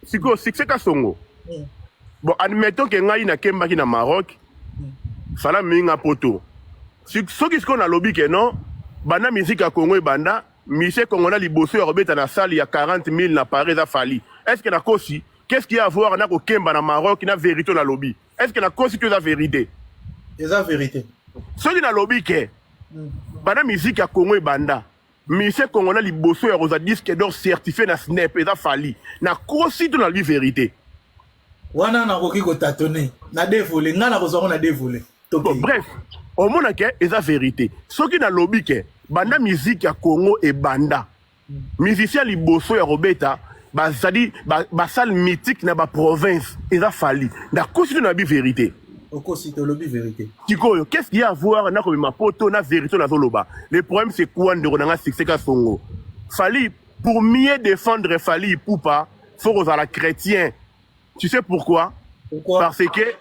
Sikoyo Succès Kasongo, bon, admettons ke ngai nakembaki na Maroc, Fally minga poto. Soki sikoyo nalobi ke non, banda musique ya Congo ebanda, musicien congolais liboso ya kobeta na salle ya 40 000 na Paris eza Fally, est ce que nakosi? Qu'est ce qu'il y a à voir na kokemba na Maroc na vérité nalobi? Est ce que nakosi to eza vérité? Eza vérité. Soki nalobi ke banda musique ya Congo ebanda, musicien congolais liboso ya kozwa disque d'or certifié na SNEP eza Fally, nakosi to nalobi vérité? Wana nakoki kotâtonner na deux volets. Ngai nakozwango na deux volets. Bon, bref, omona ke eza vérité. Soki nalobi ke banda musique ya Congo ebanda, musicien liboso ya kobeta bazali basalle mythique na baprovince eza Fally, nakosi to nalobi vérité? Okosi, tolobi vérité. Sikoyo, qu'est-ce qu'il y a à voir na komema poto na vérité nazoloba? Le problème, c'est quoi, ndeko na nga Succès Kasongo? Fally, pour mieux défendre Fally Ipupa, faut kozala chrétien. Tu sais pourquoi? Pourquoi? Parce que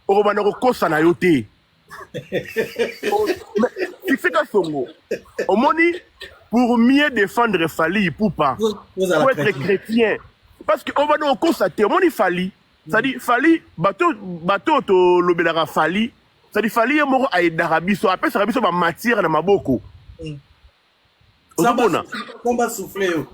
okobanda kokosa na yo te. Succès Kasongo, omoni, pour mieux défendre Fally Ipupa, faut être chrétien, parce que obanda kokosa te. Omoni Fally, c'est-à-dire Fally, bato bato tolobelaka Fally, c'est-à-dire Fally ye moko aaidaka biso, apesaka biso bamatière na maboko. Ozomona? Sans basouffle yo.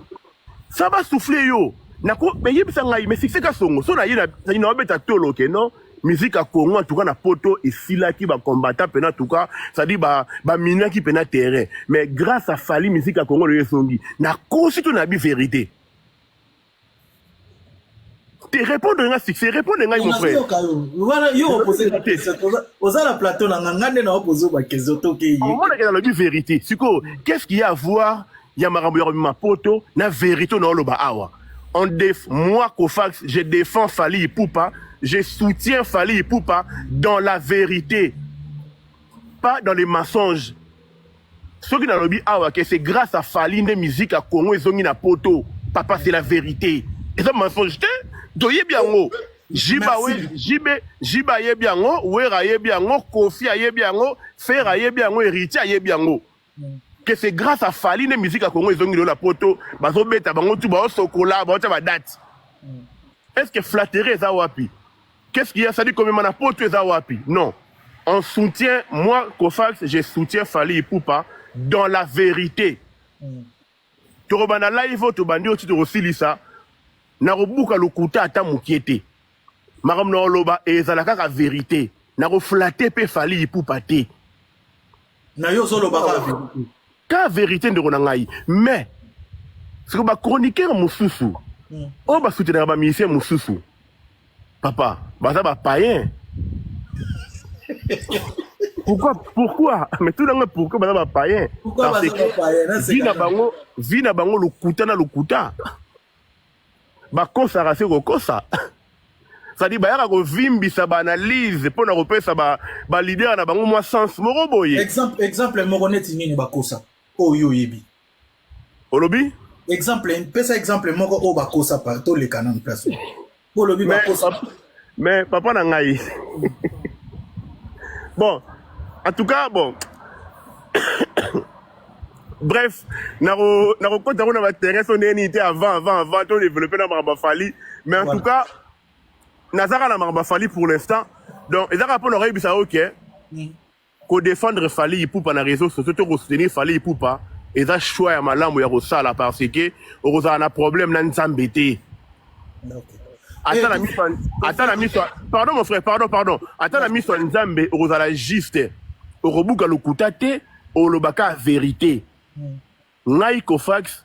Sa basouffle yo. Nako meyebisa ngai, mais Succès Kasongo, so na ye na obeta tolo ke non, musique ya Congo en tout cas na poto esilaki, bacombattant mpena, en tout cas, c'est-à-dire baminaki mpena terrain, mais grâce à Fally, musique ya Congo loyo esongi, nakosi to nabi vérité te? Répondre nga, Succès, répondre ngai, mon frère. Wana yo opose, oza na plateau na nga, nga nde na opose baquestion, tokei. Omonaka nalobi vérité. Sikoyo, qu'est-ce qu'il y a à voir ya makambo ya kobima poto na vérité na oloba awa? On déf moi Kofax, je défends Fally Ipupa, je soutiens Fally Ipupa dans la vérité, pas dans les mensonges. Soki nalobi awa ke c'est grâce à Fally nde musique ya Congo ezongi na poto, papa, c'est la vérité, eza mensonge te. Toyebi yango, jiba we jibe jiba ayebi yango, Wera ayebi yango, Kofi ayebi yango, Ferre ayebi yango, Héritier ayebi yango, que c'est grâce à Fally nde musique ya Congo ezongi lelo na poto. Bazobeta bango tu, baosokola, baotia badate. Est ce que flatterie eza wapi? Qu'est-ce qu'il y a? Ça dit komema na poto eza wapi? Non, on soutient, moi Kofax, je soutiens Fally Ipupa dans la vérité. Tokobanda live oyo tobandi oyo ti tokosilisa, nakobuka lokuta ata mokie te. Makambo na oloba ezala kaka vérité, nakoflatter mpe Fally Ipupa te. Na yo ozoloba kaka vérité. Ka vérité, ndeko na ngai. Mais siko bachroniqueur mosusu oyo basoutenaka bamusicien mosusu, papa, baza bapayen. Pourquoi? Pourquoi? Mais tout nanga, pourquoi baza bapayen? Parce que vie na bango, vie na bango, lokuta na lokuta. Bakosaka se kokosa, c'est-à-dire bayaka kovimbisa baanalyse mpo na kopesa baleader na bango mwa sens moko boye. Exemple, exemple moko neti nini bakosa oyo oyebi? Olobi? Exemple, pesa exemple moko oyo bakosa pa toleka na place po olobi bakosa. Mais papa na ngai, bon, en tout cas, bon, bref, nakokota ngo na baterrain so ndenge nini te. Avant to développer na makambo Fally, mais en tout cas nazaka na makambo Fally pour l'instant. Donc ezaka mpo na koyebisa yo ke kodéfendre Fally Ipupa na réseau sociaux to kosoutenir Fally Ipupa eza choix ya malamu ya kosala, parce que okozala na problème na Nzambe te. Ata na miso, ata na miso, pardon mon frère, pardon, pardon, ata na miso ya Nzambe okozala juste, okobuka lokuta te, olobaka vérité. Ngai Kofax,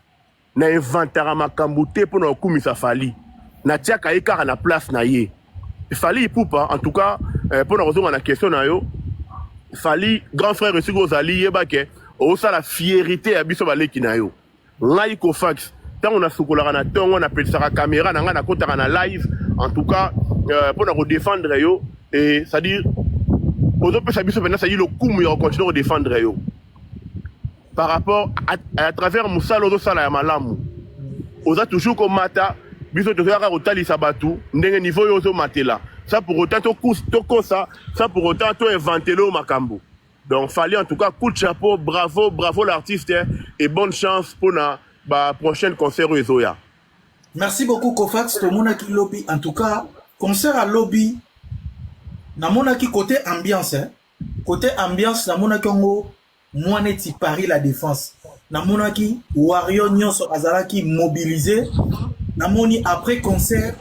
na inventaka makambo te mpo na kokumisa Fally, natiaka ye kaka na place na ye. Fally Ipupa, en tout cas, mpo na kozonga na question na yo, Fally, grand frère, esika ozali, yeba ke ozosala fierté ya biso baleki na yo. Ngai Kofax, ntango nasukolaka na ntongo, napelisaka caméra na ngai, nakotaka na live, en tout cas mpo na kodéfendre yo. Et c'est-à-dire ozopesa biso mpenza, c'est-à-dire lokumu ya kocontinue kodéfendre yo par rapport à travers mosala ozosala ya malamu. Oza toujours komata, biso tozoyaka kotalisa bato ndenge niveau oyo ozomatela, sans pour autant tokosa, sans pour autant toinventele oyo makambo. Donc Fally, en tout cas, coup de chapeau, bravo, bravo l'artiste et bonne chance mpona baprochaine concert oyo ezoya. Merci beaucoup Kofax, tomonaki lobi. En tout cas, concert à lobi, namonaki côté ambiance, hein. Côté ambiance, namonaki yango mwa neti Paris La Défense. Namonaki Warrior nyonso azalaki mobilisé. Namoni après concert,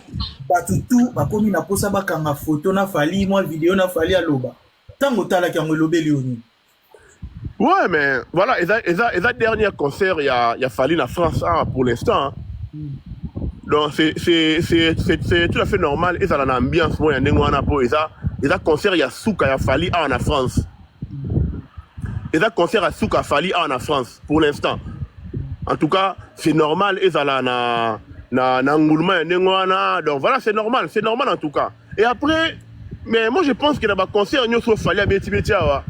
bato tout bakomi na posa bakanga photo na Fally, mwa vidéo na Fally aloba. Ntango otalaki yango, elobeli yo nini? Ouais, mais voilà, eza dernier concert ya Fally na France, ah, pour l'instant, hein. Donc c'est tout à fait normal ezala na ambiance moko ya ndenge wana, mpo eza concert ya suka ya Fally awa na France. Eza concert ya suka ya Fally awa na France pour l'instant. En tout cas, c'est normal ezala na nguluma ya ndenge wana. Donc voilà, c'est normal, c'est normal en tout cas. Et après, mais moi je pense que na baconcert nyonso Fally abeti beti awa,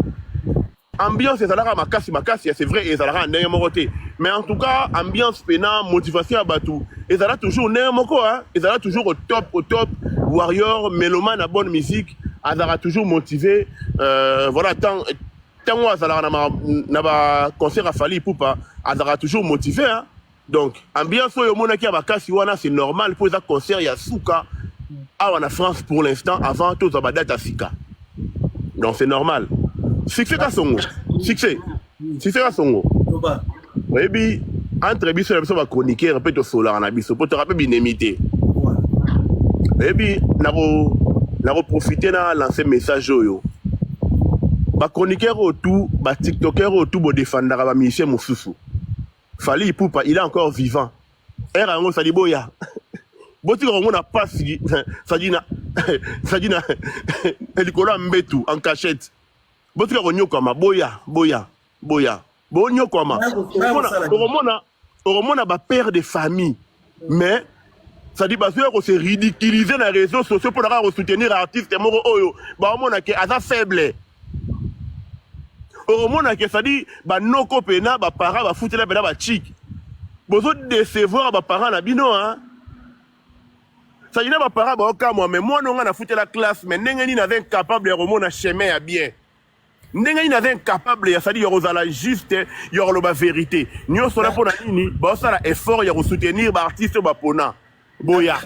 ambiance ezalaka makasi makasi. C'est vrai, ezalaka na ndenge moko te, mais en tout cas ambiance pena motivation ya bato ezala toujours ndenge moko, hein? Ezala toujours au top, au top. Warrior, mélomane na bonne musique, azalaka toujours motivé. Voilà, tant ntango azalaka na baconcert ya Fally Ipupa, azalaka toujours motivé, hein? Donc ambiance oyo omonaki ya makasi wana, c'est normal, mpo eza concert ya suka awa na France pour l'instant, avant tozwa badate ya sika. Donc c'est normal. Succès Kasongo, succès, succès Kasongo. Loba. Oyebi, entre biso na biso bachroniqueur mpe, tosolaka na biso mpo toka mpe binemi te. Oyebi, nakoprofite na lancer message oyo: bachroniqueur oyo tout, batiktoker oyo tout bodefandaka bamusicien mosusu, Fally Ipupa, il est encore vivant. Ere yango osali boya, botika komona pasi sadi na likolo ya mbetu en cachette. Botika konyokama, boya, boya, boya, bonyokwama. Okomona bapère de famille, mais c'est-à-dire bazoya kose ridiculiser na réseaux sociaux mpona kaka kosoutenir artiste moko oyo baomona ke aza faible. Okomona ke, c'est-à-dire, banoko mpena baparent bafutela mpena bachike, bozodecevoir baparent na bino, hein? C'est-à-dire na baparent baokamwa: mais mwana onga nafutela classe, mais ndenge nini aza incapable ya komona chemin ya bien? Ndenge nini aza incapable ya, c'est-à-dire, ya kozala juste, ya koloba vérité nyonso wana? Mpona nini baosala effort ya kosoutenir baartiste oyo bapona boya?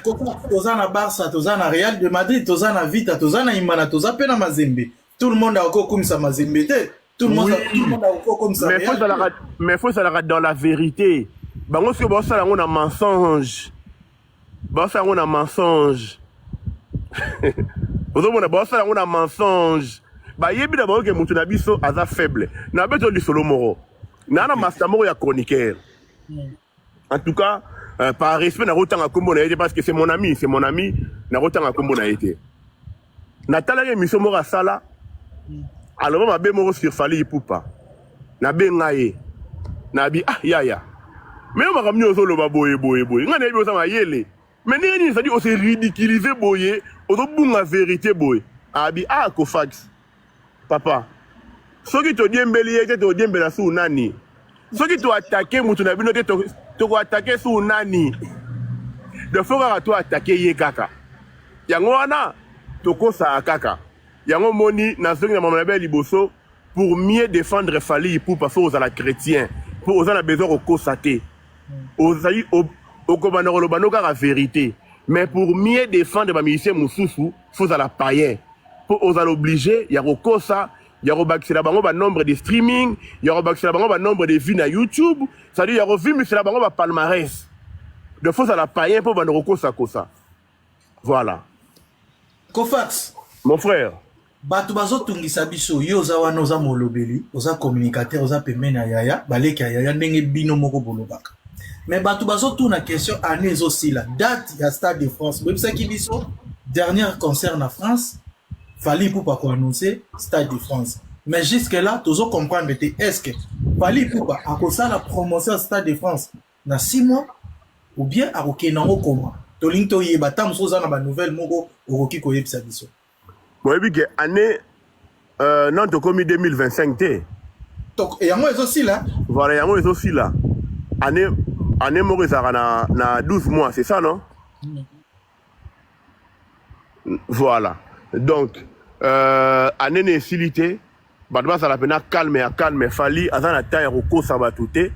Toza na Barça, toza na Real de Madrid, toza na Vita, toza na Imana, toza mpe na Mazembe. Tout le monde akoki okumisa Mazembe te, tout le monde, tout le monde akoki okumisa. Mais faut ezalaka dans la vérité. Bango soki baosala yango na mensonge, baosala yango na mensonge. Ozomona, baosala yango na mensonge. Bayebi na bango ke motu na biso aza faible. Na beto lisolo moko naa na master moko ya chroniqueur. En tout cas, par respect, nakotanga nkombo na ye te parce que c'est mon ami, c'est mon ami. Nakotanga nkombo na ye te. Natalaki émission moko asala, aloba mabe moko sur Fally Ipupa. Nabenga ye, nabi: "Ah yaya, mais yo makambo nini ozoloba boye boye boye? Ngai nayebi oza mayele, mais ndenge nini, c'est-à-dire, ose ridiculiser boye, ozobunga vérité boye?" Abi: "Ah Kofax, papa, soki todiembeli ye te, todiembela su nani? Soki toattaquer mutu na bino te, tokoattaquer su nani? De faut kaka toattaquer ye kaka." Yango wana tokosaka kaka yango. Moni, nazongi na mama na be liboso: pour mieux défendre Fally Ipupa, faut ozala chrétien, mpo oza na besoin kokosa te. Ozali okobanda koloba no kaka vérité. Mais pour mieux défendre bamusicien mosusu, faut ozala païen, mpo ozala obligé ya kokosa, ya kobakisela bango banombre de streaming, ya kobakisela bango banombre de vues na YouTube, c'est-à-dire ya kovimisela bango bapalmarès. De faut ozala païen mpo banda kokosakosa. Voilà. Kofax. Mon frère. Bato bazotungisa biso. Yo oza wana, oza molobeli, oza communicateur, oza pembeni ya yaya, baleki ya yaya, ndenge bino moko bolobaka. Mais bato bazotuna question: année ezosila, date ya Stade de France. Boyebisaki biso dernier concert na France, Fally Ipupa koannonce Stade de France, mais jusque là tozocomprendre te. Est ce que Fally Ipupa akosala promotion ya Stade de France na 6 mois ou bien akokende yango koma? Tolingi toyeba. Ta mosusu oza na banouvelle moko okoki koyebisa biso. Boyebi ke année non, tokomi 2025 te. Yango ezosila. Voilà, yango ezosila. Année moko ezalaka na 12 mois, c'est ça, non? Voilà, donc année na esili te. Bato bazala mpena calme ya calme. Fally aza na temps ya kokosa bato te.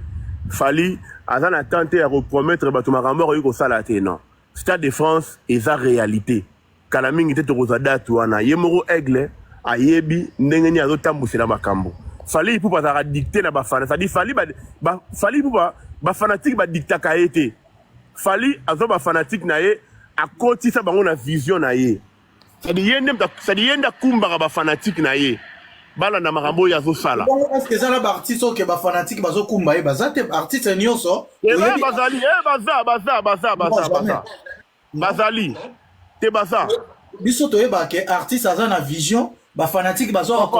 Fally Aza na temps te ya kopromettre bato makambo akoki kosala te. Non, Stade de France eza réalité. Kala mingi te tokozwa date wana. Ye moko Aigle ayebi ndenge nini azotambwisela makambo. Fally Ipupa azalaka dicté na bafana, c'est-à-dire Fally Fally Ipupa, bafanatiques badictaka ye te. Fally azwa bafanatiques na ye, akotisa bango na vision na ye. C'est-à-dire ye nde, c'est-à-dire ye nde akumbaka bafanatiques na ye, balanda makambo oyo azosala. Bongo est ce que eza na baartiste oyo ke bafanatiques bazokumba ye? Baza te, artiste nyonso. Eza oyebi- bazali, baza, baza, baza, baza. Non, Baza. jamais. Bazali te, baza. Biso toyebaka ke artiste aza na vision, bafanatiques bazwa.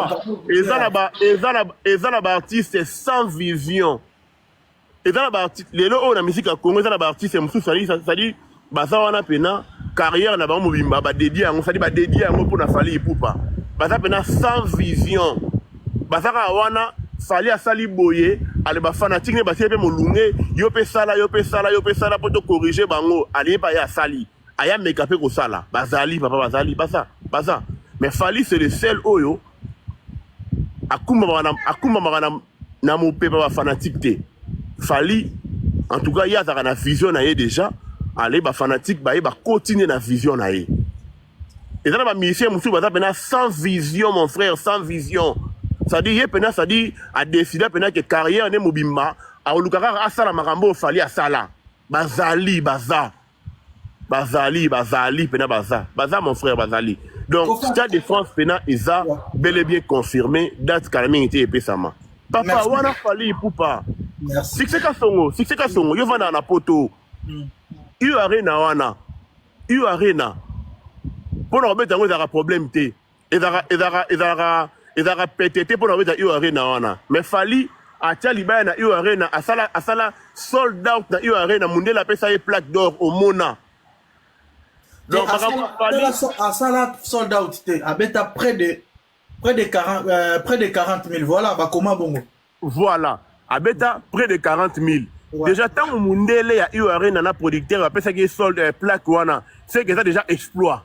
Eza na baartiste sans vision. Eza na baartiste lelo oyo na musique ya Congo, eza na baartiste mosusu, c'est-à-dire baza wana mpena carrière na bango mobimba badédier yango, c'est-à-dire badédier yango mpona Fally Ipupa. Baza mpena sans vision, baza kaka wana. Fally asali boye, ale bafanatiques ne batie mpe molunge: yo mpe sala, yo mpe sala, yo mpe sala mpo tocorriger bango. Alie mpe aye asali, aya meka mpe kosala. Bazali, papa, bazali, baza, baza. Mais Fally, c'est le seul oyo akumbamaka na mopepa bafanatiques te. Fally, en tout cas, ye azalaka na vision na ye déjà. Ale bafanatiques baye bakoti nde na vision na ye. Eza na bamusicien mosusu baza mpena sans vision, mon frère, sans vision. C'est-à-dire ye mpena, c'est-à-dire adécider mpena ke carrière nde mobimba akoluka kaka asala makambo oyo Fally asala. Bazali, baza, bazali, bazali mpena, baza, baza, mon frère, bazali. Donc Stade de France mpena eza bel et bien confirmé, date kala mingi te epesama, papa. Merci. Wana Fally Ipupa. Merci. Succès Kasongo, Succès Kasongo, yo vandaka na Poto. U Arena wana, U Arena, mpo na kobeta yango ezalaka problème te, ezalaka pete te mpo na kobeta U Arena wana. Mais Fally atia libaya na U Arena, asala sold out na U Arena. Mundele apesa ye plaque d'or, omona. Donc makambo Fally Asala sold out te, abeta près de 40 000, voilà, bakoma bongo. Voilà, abeta près de 40 000. Déjà ntango mundele ya U Arena na producteur bapesaki ye sold plaque wana, c'est que eza déjà exploit.